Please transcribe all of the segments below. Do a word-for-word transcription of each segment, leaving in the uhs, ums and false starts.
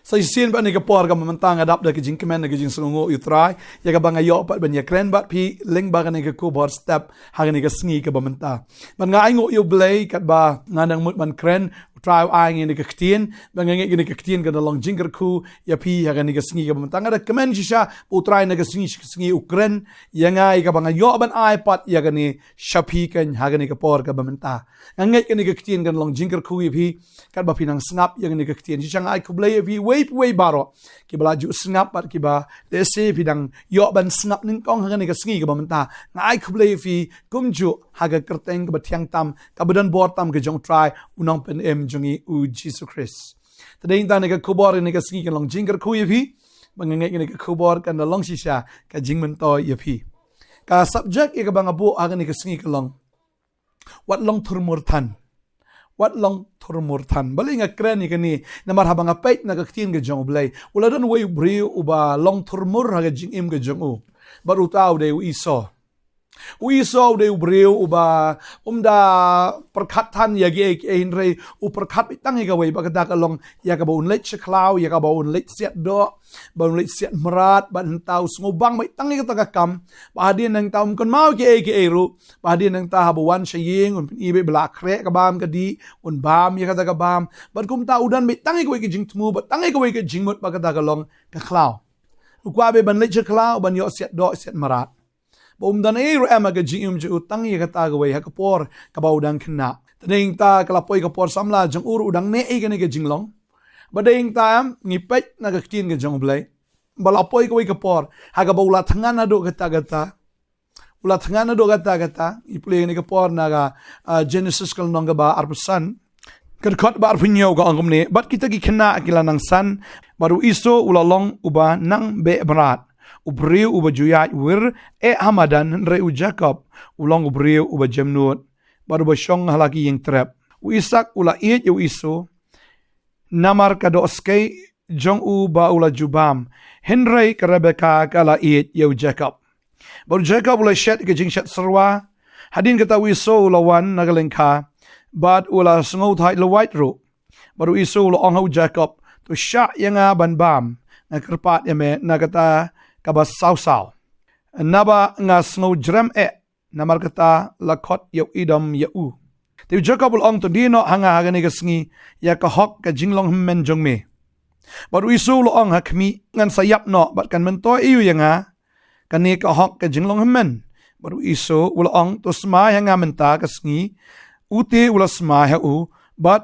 Sa shisien pat ha kane ka por kaba mynta nga dap da ka jingkmen, da ka jingsngewnguh ïa u Trai ïa kaba nga ïoh pat ban ïakren bad phi lyngba kane ka khubor step ha kane ka sngi kaba mynta. Bad nga ainguh ïa u Blei katba nga dang mut ban kren, u Trai u ai ïa kane ka ktien, bad nga ngeit kane ka ktien kan da long jingkyrkhu ïa phi ha kane ka sngi kaba mynta. Nga da kmen shisha ba u Trai na ka sngi sha ka sngi u kren ïa nga ïa kaba nga ïoh ban ai pat ïa kane sha phi kan ha kane ka por kaba mynta. Nga ngeit kane ka ktien kan long jingkyrkhu ïa phi katba phi nang sngap ïa kane ka ktien. Shisha nga ai khublei ïa phi wei pa wei baroh kiba la ju sngap bad kiba lehse phi dang ïoh ban sngap nyngkong ha kane ka sngi kaba mynta. Nga ai khublei ïa phi kumjuh ha ka kyrteng kaba thiang tam kaba don bor tam ka jong u Trai, u Nongpynim jong ngi u Jisu Khrist. Te dei nangta kane ka khubor kane ka sngi kan long jingkyrkhu ïa phi, bad nga ngeit kane ka khubor kan da long shisha ka jingmyntoi ïa phi. Ka subject ïa kaba nga buh ha kane ka sngi ka long Wat long thurmur than. Wat long thurmur than. Balei nga kren ïa kane? Namar haba nga peit na ka ktien ka jong u Blei, u la don uwei u briew uba long thurmur ha ka jingim ka jong u. Bad uta u dei u Esau. U Esau u dei u briew uba um da pyrkhat than ïa kiei kiei, hynrei u pyrkhat beit tang ïa kawei, bad kata ka long ïa kaba un leit sha khlaw, ïa kaba un leit siat doh, ba un leit siat mrad, bad hangta u sngewbang beit tang ïa kata ka kam. Bad hadien nangta um kynmaw kiei kiei ruh. Bad hadien nangta haba wan sha ïing un pyni beit ba la khreh ka bam ka dih, un bam ïa kata ka bam. Bad kumta u don beit tang ïa kawei ka jingthmu, bad tang ïa kawei ka jingmut, bad kata ka long ka khlaw. U kwah beit ban leit sha khlaw ban ïoh siat doh siat mrad. Ba um don ei ruh em ha ka jingim jong u, tang ïa kata kawei ha ka por kaba u dang khynnah. Te dei nangta ka la poi ka por samla jong u ruh u dang neh ïa kane ka jinglong. Bad dei nangta em ngi peit na ka ktien ka jong u Blei ba la poi kawei ka por ha kaba u la thngan haduh katta katta. U la thngan haduh katta katta. Ngi pule ïa kane ka por na ka, ah, Genesis ka lynnong kaba arphew san, ka dkhot ba arphew hynñiew ka ong kumne: Bad kita ki khynnah ki la nang san, bad u Esau u la long uba nang beh mrad, u briew uba ju ïaid wir eh ha madan, hynrei u Jakob u long u briew uba jemnud bad uba shong ha la ki ïing trep. U Isaak u la ïeit ïa u Esau namar ka doh skei jong u ba u la ju bam, hynrei ka Rebeka ka la ïeit ïa u Jakob. Bad u Jakob u la shet ïa ka jingshet syrwa. Hadien kata u Esau u la wan na ka lyngkha bad u la sngewthait lwait ruh. Bad u Esau u la ong ha u Jakob: To shah ïa nga ban bam, nga kyrpad ïa me na kata kaba saw saw, naba nga sngew jrem eh. Namar kata la khot ïa u Edom ïa u. Te u Jakob u la ong: To die noh ha nga ha kane ka sngi ïa ka hok ka jinglong hynmen jong me. Bad u Esau u la ong: Ha khmih, ngan sa ïap noh bad kan myntoi aïu ïa nga kane ka hok ka jinglong hynmen? Bad u Esau u la ong: To smai ha nga mynta ka sngi. U te u la smai ha u bad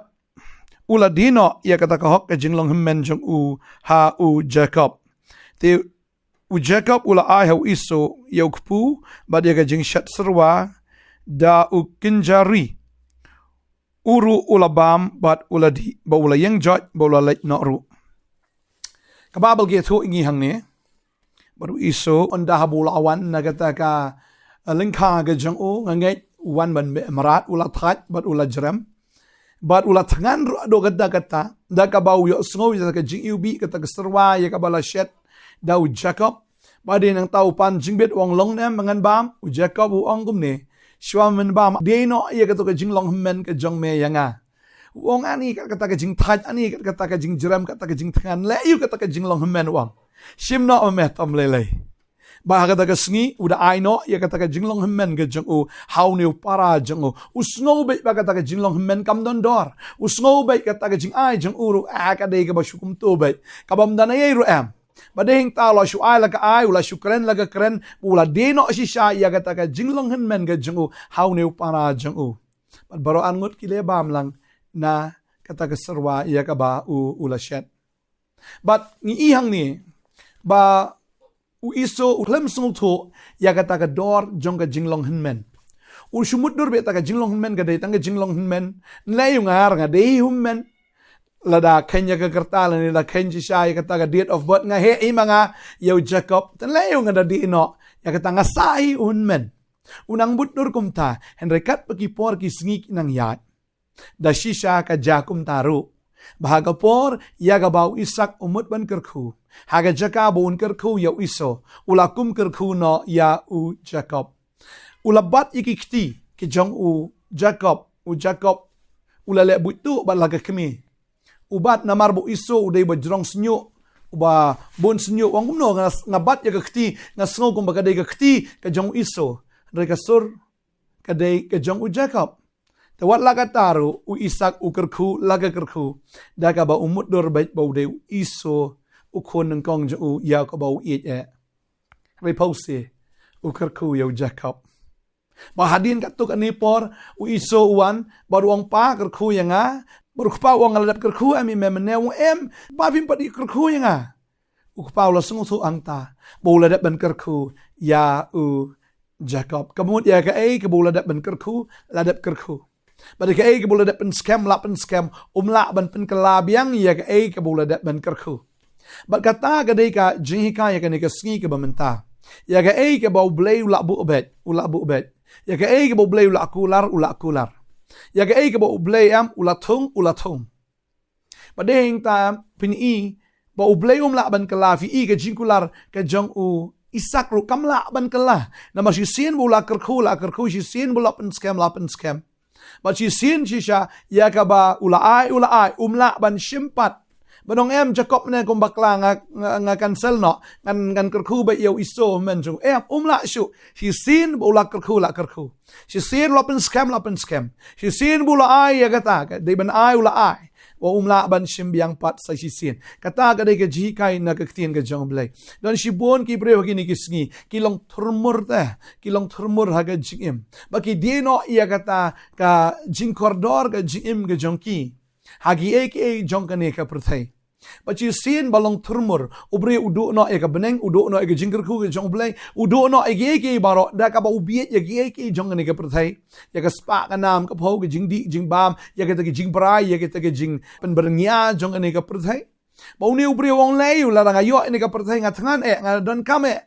u la die noh ïa kata ka hok ka jinglong hynmen jong u ha u Jakob. Te u Jakob u la ai ha u Esau ïa u kpu bad ïa ka jingshet syrwa da u kynja ri. U ruh u la bam bad u la dih, bad u la ïeng joit bad u la leit noh ruh. Ka Baibl ka ïathuh ïa ngi hangne ba u Esau, ynda haba u la wan na kata ka lyngkha ka jong u, nga ngeit u wan ban beh mrad, u la thait bad u la jrem. Bad u la thngan ruh haduh katta katta da kaba u ïohsngew ïa ka jingiwbih, kata ka syrwa ïa kaba la shet da u Jakob. Bad hadien nangta u pan jingbit, u ong: Long ne em ba ngan bam? U Jakob u ong kumne: Shuwa men bam, die noh ïa kata ka jinglong hynmen ka jong me ïa nga. U ong: Ani kat kata ka jingthait, ani kat kata ka jingjrem, kata ka jingthngan, leh aïu kata ka jinglong hynmen, u ong. Shim noh ma me tam lei lei. Bad ha kata ka sngi u da ai noh ïa kata ka jinglong hynmen ka jong u ha une u para jong u. U sngew beit ba kata ka jinglong hynmen kam don dor. U sngew beit kata ka jingai jong u ruh, ah, ka dei kaba shu kumto beit, kaba ym don ei ruh em. Bad dei hangta u la shu ai la ka ai, u la shu kren la ka kren, u la die noh shisha ïa kata ka jinglong hynmen ka jong u ha une u para jong u. Bad baroh arngut ki leh bam lang na kata ka syrwa ïa kaba u, u la shet. Bad ngi i hangne ba u Esau u khlem sngewthuh ïa kata ka dor jong ka jinglong hynmen. U shu mutdur beit ta ka jinglong hynmen ka dei tang ka jinglong hynmen. Leh aïu nga, nga dei hynmen. Lada kheiñ ïa ka kyrta lane la kheiñ shisha ïa kata ka date of birth, nga heh hi ma nga ïa u Jakob. Te leh aïu nga da die noh ïa kata, nga sah hi u hynmen. U nang mutdur kumta, hynrei katba ki por ki sngi ki nang ïaid, da shisha ka jia kumta ruh. Ba ha ka por ïa kaba u Isaak u mut ban kyrkhu, ha ka jaka ba un kyrkhu ïa u Esau, u la kum kyrkhu noh ïa u Jakob. U la bat ïa ki kti ki jong u Jakob, u Jakob u la leh buit tuh bad la ka kmie. u bat namar ba u Esau u dei ba jrong shñiuh, uba bun shñiuh. U ong kumno, nga, nga bat ïa ka kti, nga sngew kumba ka dei ka kti ka jong u Esau. Hynrei ka sur ka dei ka jong u Jakob. Te wat la katta ruh u Isak u kyrkhu la ka kyrkhu, da kaba u mutdur beit ba u dei u Esau u khun nyngkong jong u ïa kaba u ïeit eh. Hynrei phewse, u kyrkhu ïa u Jakob. Ba hadien katto katne por u Esau u wan bad u ong, "Pa, kyrkhu ïa nga." Bad u kpa u ong, "Nga la dep kyrkhu em ïa me mynne?" U ong, "Em, Pa, phim pat kyrkhu ïa nga." U kpa u la sngewthuh hangta ba u la dep ban kyrkhu ïa u Jakob. Ka mut ïa kaei kaba u la dep ban kyrkhu, la dep kyrkhu. Bad ïa kaei kaba u la dep pynskhem, la pynskhem, um lah ban pynkylla biang ïa kaei kaba u la dep ban kyrkhu. Bad kata ka dei ka jinghikai ïa kane ka sngi kaba mynta. Ïa kaei kaba U Blei u la buh beit, u la buh beit. Ïa kaei kaba U Blei u la kular, u la kular. Ïa kaei kaba U Blei em u la thung, u la thung. Bad dei hangta phin i ba U Blei um lah ban kylla, phi i ka jingkular ka jong u Isak ruh kam lah ban kylla. Namar shisien ba u la kyrkhu, la kyrkhu, shisien ba u la pynskhem, la pynskhem. Bad shisien shisha ïa kaba u la ai, u la ai, um lah ban shim pat. Ban ong, "Em Jakob, ne kum bakla nga, nga, nga cancel noh, ngan, ngan kyrkhu beit ïa u Esau mynjong." Em, um lah shuh. Shisien ba u la kyrkhu, la kyrkhu. Shisien u la pynskhem, la pynskhem. Shisien ba u la ai ïa kata, ka dei ban ai u la ai. Wa um lah ban shim biang pat sa shisien. Kata ka dei ka jinghikai na ka ktien ka jong U Blei. Don shibun ki briew ha kine ki sngi ki long thurmur te, ki long thurmur ha ka jingim. Ba ki die noh ïa kata ka jingkordor ka jingim ka jong ki ha kiei kiei jong kane ka pyrthei. Bad shisien ba long thurmur, u briew u duh noh ïa ka bneng, u duh noh ïa ka jingkyrkhu ka jong U Blei, u duh noh ïa kiei kiei baroh da kaba u bieit ïa kiei kiei jong kane ka pyrthei. Ïa ka spah ka nam ka phew, ka jingdih jingbam, ïa kita ki jingbrai, ïa kita ki jingpynbyrngia jong kane ka pyrthei. Ba une u briew u ong, "Lei, lada nga ïoh ïa kane ka pyrthei nga thngan eh, nga donkam eh."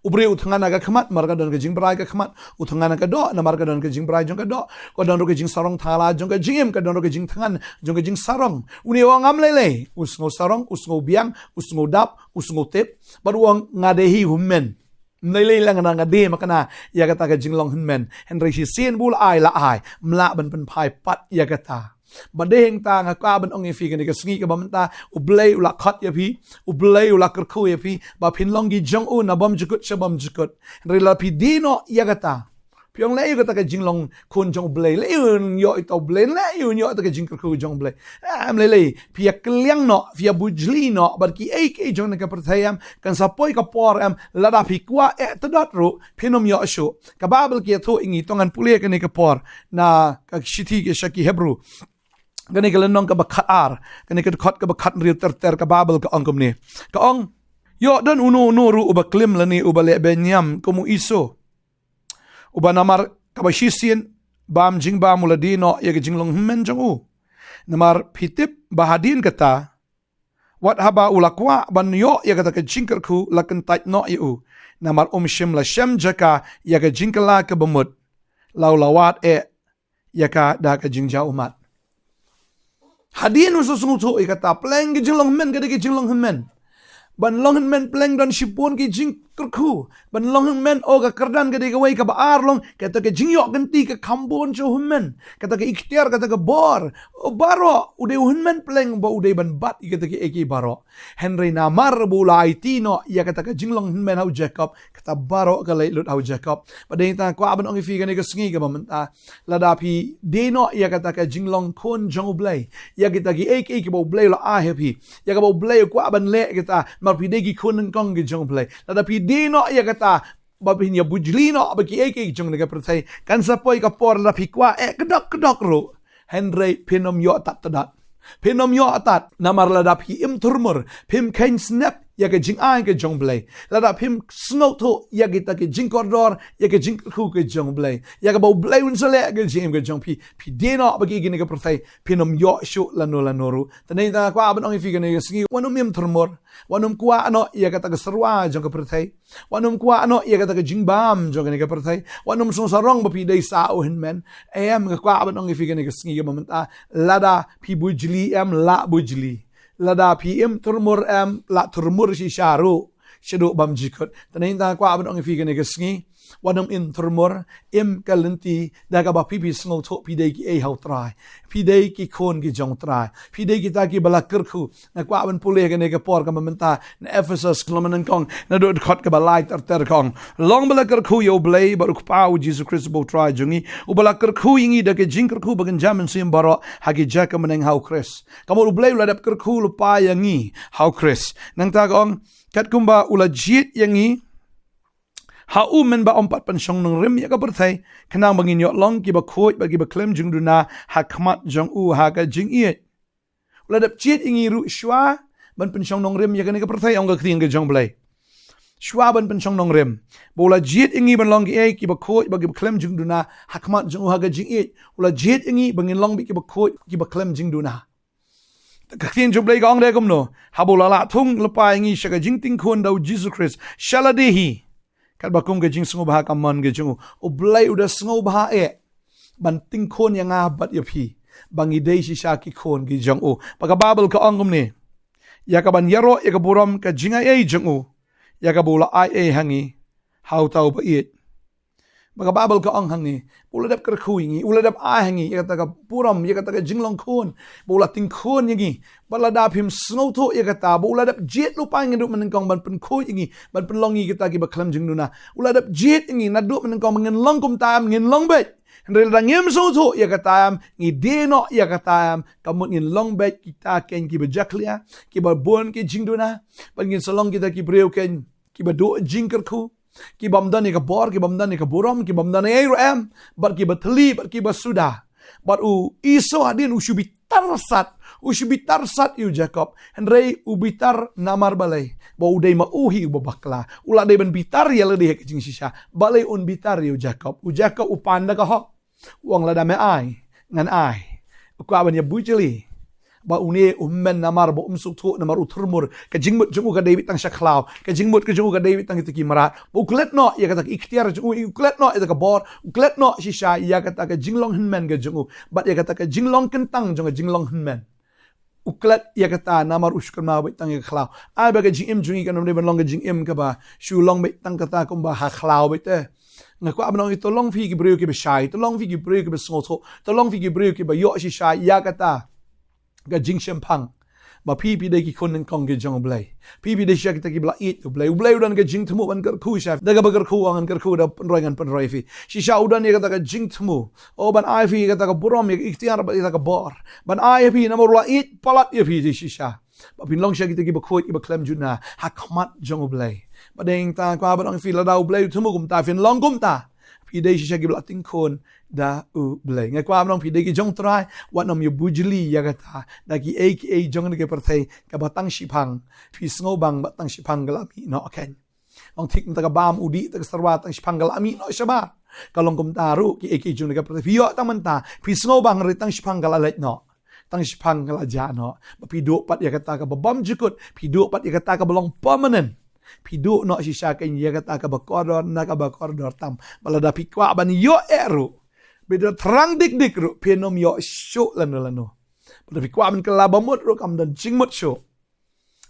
U briew u thngan ha ka khmat namar ka don ka jingbrai ka khmat. U thngan ha ka doh namar ka don ka jingbrai jong ka doh. Ka don ruh ka jingsarong thala jong ka jingim, ka don ruh ka jingthngan jong ka jingsarong. Une u ong, "Ngam lei lei." U sngew sarong, u sngew biang, u sngew dap, u sngew tip. Bad u ong, "Nga dei hi u hynmen. Ym lei lei la nga, nga dei ma kane ïa kata ka jinglong hynmen." Hynrei shisien ba u la ai, la ai, ym lah ban pynphai pat ïa kata. Bad dei hangta nga kwah ban ong ïa phi kane ka sngi kaba mynta, U Blei u la khot ïa phi, U Blei u la kyrkhu ïa phi ba phin long ki jong u na bymjukut sha bymjukut. Hynrei la phi die noh ïa kata, phi ong, "Lei, kata ka jinglong khun jong U Blei, lei un ïoh ita U Blei, lei un ïoh ita ka jingkyrkhu jong U Blei." Em, lei lei, phi ïa kylliang noh, phi ïa bujli noh bad kiei kiei jong kane ka pyrthei em. Kan sa poi ka por em, lada phi kwah eh tdot ruh phin ym ïoh shuh. Ka Baibl ka ïathuh ïa ngi, to ngan pule kane ka por na ka shithi ka sha ki Hebru, kane ka lynnong kaba khatar, kane ka dkhot kaba khathynriew ter ter, ka Baibl ka ong kumne. Ka ong, "Ïoh don uno uno ruh uba klim lane uba leh beiñiam kum u Esau, uba namar kaba shisien bam jingbam u la die noh ïa ka jinglong hynmen jong u. Namar phi tip ba hadien kata, wat haba u la kwah ban ïoh ïa kata ka jingkyrkhu, la kyntait noh ïa u. Namar um shym la shem jaka ïa ka jingkylla kaba mut, la u la wad eh ïa ka da ka jingjaw ummat." Hadien u sngewthuh ïa kata, pleng ka jinglong hynmen ka dei ka jinglong hynmen. Ban long hynmen pleng don shibun ki jingkyrkhu. Ban long hynmen, oh, ka kyrdan ka dei kawei, kaba ar long kata ka jingïoh kynti ka kham bun sha u hynmen. Kata ka iktiar, kata ka bor. Oh, baroh, u dei u hynmen pleng ba u dei ban bat ïa kata kiei kiei baroh. Hynrei namar ba u la aiti noh ïa kata ka jinglong hynmen ha u Jakob, kata baroh ka leit lut ha u Jakob. Bad dei hangta nga kwah ban ong ïa phi kane ka sngi kaba mynta, lada phi die noh ïa kata ka jinglong khun jong U Blei, ïa kita kiei kiei kiba U Blei u la ai ha phi, ïa kaba U Blei u kwah ban leh ïa kita, namar phi dei ki khun nyngkong ki jong U Blei. Lada phi die noh ïa kata, ba phin ïa bujli noh bad kiei kiei jong kane ka pyrthei, kan sa poi ka por lada phi kwah eh kdok kdok ruh, hynrei phin ym ïoh tad tdot. Phin ym ïoh tad, namar lada phi im thurmur, phim kheiñ snep ïa ka jingai ka jong U Blei, lada phim sngewthuh ïa kita ki jingkordor, ïa ka jingkyrkhu ka jong U Blei, ïa kaba U Blei un sa leh ha ka jingim ka jong phi, phi die noh bad kiei kiei na ka pyrthei, phin ym ïoh shuh lano lano ruh. Te dei hangta nga kwah ban ong ïa phi kane ka sngi, wat nym im thurmur, wat nym kwah noh ïa kata ka syrwa jong ka pyrthei. Wat nym kwah noh ïa kata ka jingbam jong kane ka pyrthei. Wat nym sngewsarong ba phi dei sa u hynmen. Em, nga kwah ban ong ïa phi kane ka sngi kaba mynta, lada phi bujli em, lah bujli. Lada phi im thurmur em, lah thurmur shisha ruh shaduh bymjukut. Te dei hangta nga kwah ban ong ïa phi kane ka sngi, Wat nym im thurmur, im ka lynti, da kaba phi phi sngewthuh phi dei ki ei ha u Trai. Phi dei ki khun ki jong u Trai. Phi dei kita kiba la kyrkhu. Nga kwah ban pule kane ka por kaba mynta na Ephesus ka lynnong nyngkong, naduh dkhot kaba lai ter ter ka ong: Long ba la kyrkhu ïa U Blei bad U Kpa U Jisu Khrist uba U Trai jong ngi, uba la kyrkhu ïa ngi da ka jingkyrkhu ba kynja mynsiem baroh ha ki jaka bneng ha U Khrist. Ka mut U Blei u la dep kyrkhu lypa ïa ngi ha U Khrist. Nangta ka ong, katkumba u la jied ïa ngi ha u mynba ym pat pynshong nongrim ïa ka pyrthei, khnang ba ngin ïoh long kiba khuid bad kiba khlem jingduna ha khmat jong u ha ka jingïeit. U la dep jied ïa ngi ruh shuwa ban pynshong nongrim ïa kane ka pyrthei, ong ka ktien ka jong U Blei. Shuwa ban pynshong nongrim, ba u la jied ïa ngi ban long ki ei kiba khuid bad kiba khlem jingduna ha khmat jong u ha ka jingïeit. U la jied ïa ngi ba ngin long beit kiba khuid, kiba khlem jingduna. Ka ktien jong U Blei ka ong de kumno: Haba u la lah thung lypa ïa ngi sha ka jingtingkhun da U Jisu Khrist sha lade hi, katba kum ka jingsngewbha ka mon ka jong u. U Blei u da sngewbha eh ban tingkhun ïa nga bad ïa phi, ba ngi dei shisha ki khun ki jong u. Ba ka Baibl ka ong kumne: Ïa ka ban ïaroh ïa ka burom ka jingai ei jong u, ïa kaba u la ai ei ha ngi ha uta uba ïeit. Ba ka Baibl ka ong hangne, u la dep kyrkhu ïa ngi, u la dep ai ha ngi ïa kata ka burom, ïa kata ka jinglong khun, ba u la tingkhun ïa ngi. Bad lada phim sngewthuh ïa kata, ba u la dep jied lypa ïa ngi naduh mynnyngkong ban pynkhuid ïa ngi, ban pynlong ïa ngi kita kiba khlem jingduna. U la dep jied ïa ngi naduh mynnyngkong ba ngin long kumta em, ngin long beit. Hynrei lada ngim sngewthuh ïa kata em, ngi die noh ïa kata em, ka mut ngin long beit kita kein kiba jakhlia, kiba bun ki jingduna. Bad ngin sa long kita ki briew kein kiba duh jingkyrkhu, kibym don ïa ka bor, kibym don ïa ka burom, kibym don ei ruh em, bad kiba thylli, bad kiba suda. Bad u Esau hadien u shu bitar sat, u shu bitar sat ïa u Jakob. Hynrei u bitar namar balei? Ba u dei ma u hi uba bakla. U la dei ban bitar ïa lade ha ka jingshisha. Balei un bitar ïa u Jakob? U Jakob u pan da ka hok. U ong lada me ai, ngan ai. U kwah ban ïa bujli. Ba une u hynmen namar ba um sngewthuh, namar u thurmur. Ka jingmut jong u ka dei beit tang sha khlaw. Ka jingmut ka jong u ka dei beit tang kita ki mrad. Ba u klet noh ïa kata ka iktiar jong u, u klet noh ïa kata ka bor, u klet noh shisha ïa kata ka jinglong hynmen ka jong u. Bad ïa kata ka jinglong kyntang jong ka jinglong hynmen. U klet ïa kata namar u shu kynmaw beit tang ïa ka khlaw. Ai ba ka jingim jong ngi kan ym dei ban long ka jingim kaba shu long beit tang kata kumba ha khlaw beit te. Nga kwah ban ong ïa, to long phi ki briew kiba shai, to long phi ki briew kiba sngewthuh, to long phi ki briew kiba ïoh shisha ïa kata ka jingshemphang. Ba phi phi dei ki khun nyngkong ki jong U Blei. Phi phi dei shisha kita kiba la ïeit U Blei. U Blei u don ka jingthmu ban kyrkhu shisha. Da kaba kyrkhu, ngan kyrkhu, da pynroi ngan pynroi phi. Shisha u don ïa kata ka jingthmu, o, ban ai phi ïa kata ka burom, ïa ka iktiar, bad ïa kata ka bor. Ban ai ïa phi namar u la ïeit palat ïa phi shisha. Ba phin long shisha kita kiba khuid, kiba khlem jingduna ha khmat jong U Blei. Bad dei nangta kwah ban ong ïa phi, lada U Blei u thmu kumta, phin long kumta. Phi dei shisha kiba la tingkhun da U Blei. Nga kwah ban ong phi dei ki jong U Trai, wat nym ïa bujli ïa kata da ki ei ki ei jong kane ka pyrthei kaba tang shiphang. Phi sngewbang ba tang shiphang ka la mih noh kein. Ong thik mynta ka bam u dih, ta ka serwa, tang shiphang ka la mih noh shabar. Ka long kumta ruh ki ei ki ei jong kane ka pyrthei. Phi ïoh tang mynta, phi sngewbang hynrei tang shiphang ka la leit noh. Tang shiphang ka la jah noh. Ba phi duh pat ïa kata kaba bymjukut, phi duh pat ïa kata kaba long permanent. Phi duh noh shisha kein ïa kata kaba kordor na kaba kordor tam. Ba lada phi kwah ban ïoh eh ruh, bad da thrang dik dik ruh, phin ym ïoh shuh lano lano. Bad lada phi kwah ban kylla bamut ruh, kam don jingmut shuh.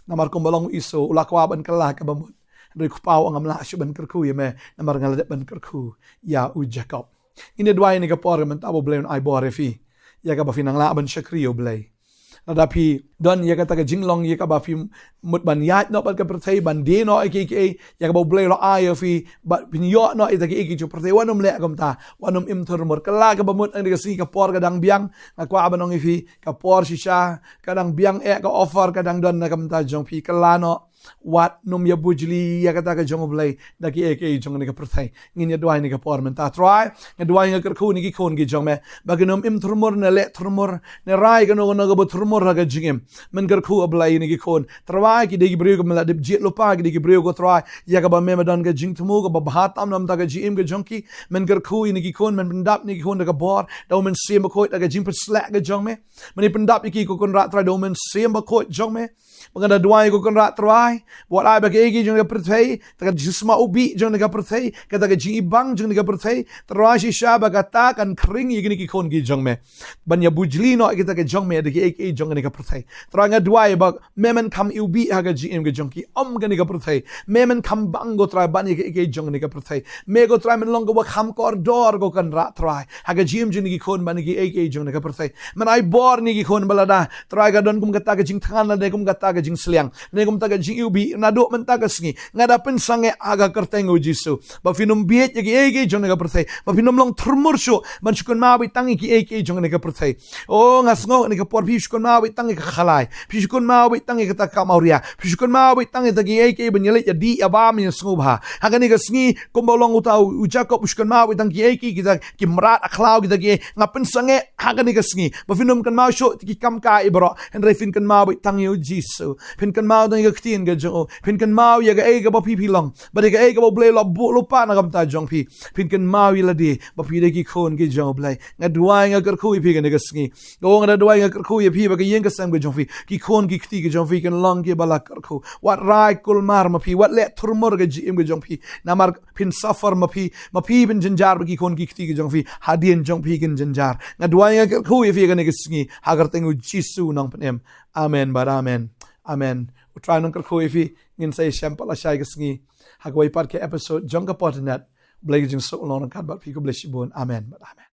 Namar kumba long u Esau, u la kwah ban kylla kaba mut. Hynrei u kpa u ong, ngam lah shuh ban kyrkhu ïa me, namar nga la dep ban kyrkhu ïa u Jakob. Ngin ïa duwai ha kane ka por mynta ba U Blei un ai bor ïa phi, ïa kaba phin nang lah ban shakri ïa U Blei. Lada phi don ïa kata ka jinglong ïa kaba phi mut ban ïaid noh bad ka pyrthei, ban die noh ïa kiei kiei, ïa kaba U Blei u la ai ïa phi, bad phin ïoh noh ïa kita kiei kiei jong ka pyrthei, wat nym leh kumta, wat nym im thurmur. Kylla kaba mut, ha kane ka sngi ka por ka dang biang. Nga kwah ban ong ïa phi, ka por shisha ka dang biang eh, ka offer ka dang don na ka bynta jong phi. Kylla noh, wat nym ïa bujli ïa kata ka jong U Blei da ki ei ki ei jong kane ka pyrthei. Ngin ïa duwai ha kane ka por mynta. Trai, nga duwai, nga kyrkhu ïa kine ki khun ki jong me ba kin nym im thurmur ne leh thurmur ne rai kano kano kaba thurmur ha ka jingim. Men kyrkhu, A Blei, ïa kine ki khun. Trai, ki dei ki briew kiba la dep jied lypa, ki dei ki briew, ko Trai, ïa kaba me me don ka jingthmu kaba bha tam na ka bynta ka jingim ka jong ki. Men kyrkhu ïa kine ki khun, men pyndap ïa kine ki khun da ka bor, da u Mynsiem Bakhuid, da ka jingpynshlur ka jong me. Men pyndap ïa ki, ko Kynrad Trai, da u Mynsiem Bakhuid jong me. Ba nga da duwai, ko Kynrad Trai, ba wat ai ba kiei kiei jong kane ka pyrthei, kata ka jingsma ubih jong kane ka pyrthei, kata ka jingibang jong kane ka pyrthei, Trai, shisha ba kata kan khring ïa kine ki khun ki jong me. Ban ïa bujli noh ïa kita ki jong me da kiei kiei jong kane ka pyrthei. Trai, nga duwai ba me men kham ïa u ha ka jingim ka jong ki, ym kane ka pyrthei. Me men kham bang, ko Trai, ban ïa kiei kiei jong kane ka pyrthei. Me, ko Trai, men long kaba kham kordor, ko Kynrad Trai, ha ka jingim jong kine ki khun ban ïa kiei kiei jong kane ka pyrthei. Men ai bor ïa kine ki khun ba lada, Trai, ka don kum kata ka jingthngan, lane kum kata ka jingsliang, lane kum kata ka jingiwbih naduh mynta ka sngi, nga da pynsangeh ha ka kyrteng u Jisu ba phin ym bieit ïa kiei kiei jong kane ka pyrthei, ba phin ym long thurmur shuh ban shu kynmaw beit tang ïa kiei kiei jong kane ka pyrthei. O, nga sngew ha kane ka por phi shu kynmaw beit tang ïa ka khalai, phi shu kynmaw beit tang ïa kata ka kam awria, phi shu kynmaw beit tang ïa kita kiei kiei ban ïaleit ïadih ïabam ïasngewbha. Ha kane ka sngi, kumba long uta u Jakob, u shu kynmaw beit tang kiei kiei, kita ki mrad khlaw, kita kiei. Nga pynsangeh ha kane ka sngi ba phin ym kynmaw shuh ki kam kai baroh, hynrei phin kynmaw beit tang ïa u Jisu. Phin kynmaw tang ïa ka ktien ka jong u. Phin kynmaw ïa kaei kaba phi phi long, bad ïa kaei kaba U Blei u la buh lypa na ka bynta jong phi. Phin kynmaw ïa lade ba phi dei ki khun ki jong U Blei. Nga duwai, nga kyrkhu ïa phi kane ka sngi. O, nga da duwai, nga kyrkhu ïa phi ba ka ïing ka sem ka jong phi, ki khun ki kti ki jong phi, kin long kiba la kyrkhu. Wat rai kulmar ma phi, wat leh thurmur ka jingim ka jong phi. Namar phin suffer ma phi, ma phi phin jynjar, ba ki khun ki kti ki jong phi hadien jong phi kin jynjar. Nga duwai, nga kyrkhu ïa phi kane ka sngi ha ka kyrteng u Jisu u nongpynim. Amen bad amen. Amen. U Trai un kyrkhu ïa phi. Ngin sa ïashem pat lashai ka sngi ha kawei pat ka episode jong ka Podnet. Blei ka jingsuk long ryngkat bad phi. Khublei shibun. Amen bad amen.